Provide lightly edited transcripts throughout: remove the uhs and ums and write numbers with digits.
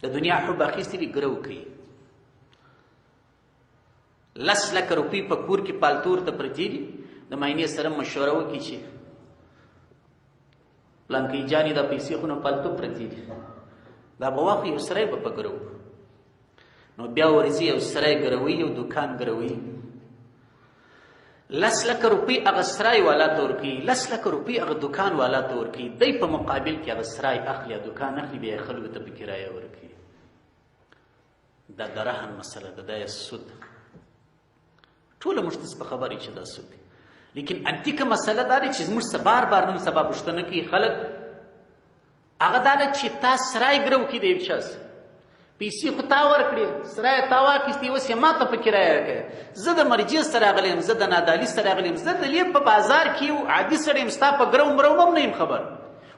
د دنیا حب اخیستې دي، ګرو کوي. 10 لکه روپۍ په کور کې پالتور ته پرتې دي، د ماینې سره مشوره وکړي چې پلانکۍ جانې، دا پیسې خو نو پالتو پرتې دي، دا به واخلي، یو سری به په ګرو. نو بیا ورځي، یو سری ګروي، یو دکان ګروي، 10 لکه روپۍ هغه سرای والا ته ورکوي، 10 لکه روپۍ هغه دکان والا ته ورکوي. دی په مقابل کې هغه سرای اخلي، دکان اخلي، بیا یې خلکو ته په کرایه ورکوي. دا د رهن مسله ده، دا یې سود. ټوله موږ ته په خبرې چې دا سود دی، لیکن انتیکه مسله دا ده چې زموږ څه بار بار نن سبا پوښتنه کوي خلک، هغه دا ده چې تا سرای ګرو کې د یو چا پیسې خو تا ورکړې، سرای تا واخیستې، اوس یې ما ته په کرایه راکړې. زه د مرجع سره راغلی یم، زه د نادعلي سره راغلی یم، زه د لې په بازار کې یو عادي سړی یم، ستا په ګرو مرو هم نه یم خبر،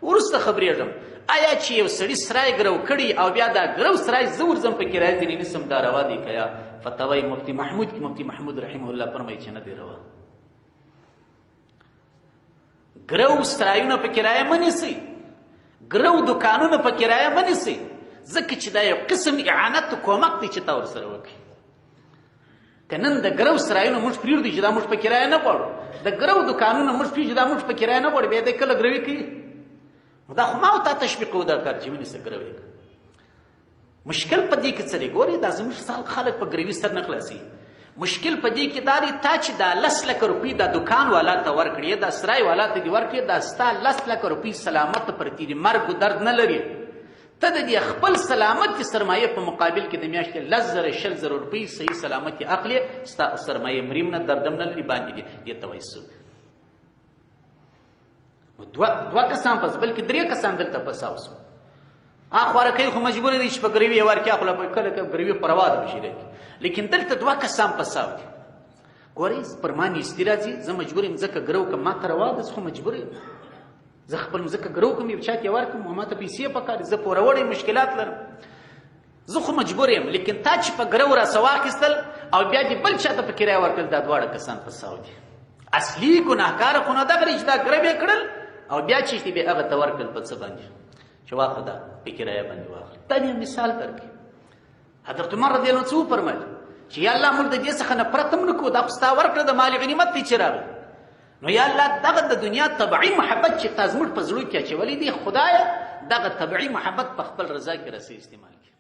وروسته خبرېږم. آیا چې یو سړي سرای ګرو کړي او بیا دا ګرو سرای زه ورځم په کرایه ځینې نیسم، دا روا دی که یا؟ فتاوی مفتی محمود کې مفتی محمود رحمه الله فرمایي چې نه دی روا. ګرو سرایونه په کرایه مه نیسئ، ګرو دکانونه په کرایه مه نیسئ، ځکه چې دا یو قسم اعانت، کومک دی چې تا ورسره وکړي. که نن د ګرو سرایونه موږ پرېږدو چې دا موږ په کرایه نه غواړو، د ګرو دکانونه موږ پرېږدو چې دا موږ په کرایه نه غواړو، بیا دی کله ګروي کوي؟ دا خو ما او تا تشویقوو دا کار چې ونیسه، ګروي. مشکل په دې کې څه دی؟ ګورې، دا زموږ خلک په ګروي سر نه خلاصوي. مشکل په دې کې دا دی، تا چې دا 10 لکه روپۍ دا دکان والا ته ورکړې، دا سرای والا ته دې ورکړې، دا ستا 10 لکه روپۍ سلامت پرتې دي، مرګ و درد نه لري. ته د دې خپل سلامت سرمایه په مقابل کې د میاشتې 10,000، 20,000 روپۍ صحیح سلامت اخلي، ستا سرمایه مریم نه، دردم نه لري باندې دي. دې ته وایي سود. دوه دوه کسان پس، بلکې درې کسان دلته پساو سو. اخواره کوي خو مجبور دي چې په ګروي یې ورکړي، خو په کله کله ګروي پروا ده بشي لري، لیکن دلته دوه کسان پساو دي. ګورې، پر ما نیستي راځي، زه مجبور یم ځکه ګرو کوم، ما ته روا ده، زه خو مجبور یم، زه خپل مځکه ګرو کوم، یو چا ته یې ورکړم، ما ته پیسې پکار دي، زه پوروړی مشکلات لرم، زه خو مجبور یم. لیکن تا چې په ګرو راسه واخیستل او بیا دې بل چا ته په کرایه ورکړل، دا دواړه کسان پساو دي. اصلي ګناهکار خو نه دغه چې دا ګرو یې کړل او بیا چې دې بیا هغه ته ورکړل، په څه باندې چې واخله، دا په کرایه باندې واخله. دا یو مثال درکړي. حضرت عمر رضی الله عنه وفرمایل چې یا الله، موږ د دې څخه نفرت هم نه کوو، دا خو ستا ورکړه، د مال غنیمت دی چې راغی. نو یا الله، دغه د دنیا طبعي محبت چې تا زموږ په زړه کې اچولی دی، خدایه، دغه طبعي محبت په خپل رضا کې راسي استعمال کړي.